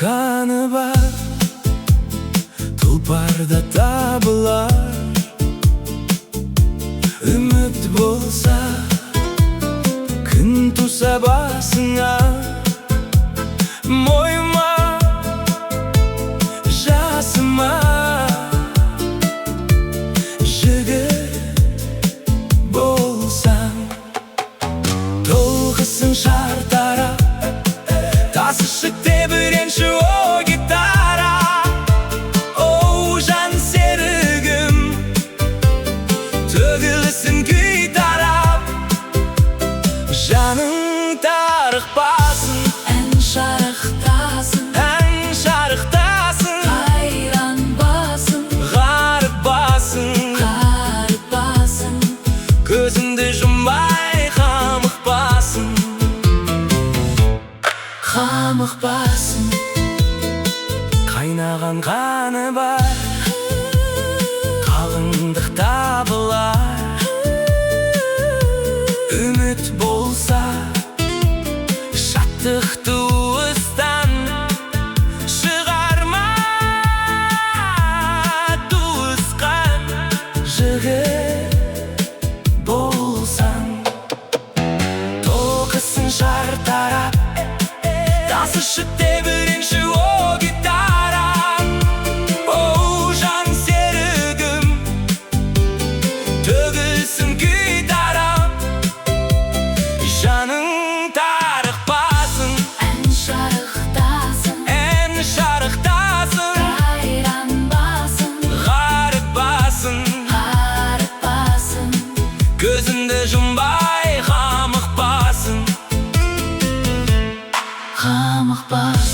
Қаны бар тұлпарда табылар. Үміт болса, күн туса басыңа, мойыма, жасыма. Жігіт болсаң, толқысын шартарап, тасышы, тебіренші, о гитара. Оу, жан серігім, төгілсін күй тарап, жаның тарықпасын. Ән шарықтасын. Ән шарықтасын. Қайран басың. Ғаріп басың. Қаріп басың. Көзіңді жұмбай қамықпасын. Қамықпасын. Қайнаған қаны бар қалыңдық табылар. Үміт болса, шаттық туыстан шығарма туысқан. Жігіт болсаң, толқысын шартарап, тасышы, тебіренші, о гитара. Оу, жан серігім, төгілсін күй тарап, жаның тарықпасын. Ән шарықтасын. Ән шарықтасын. Қайран басың. Ғаріп басың. Қаріп басың. Көзіңді жұмбай қамықпасын. Қамықпасын.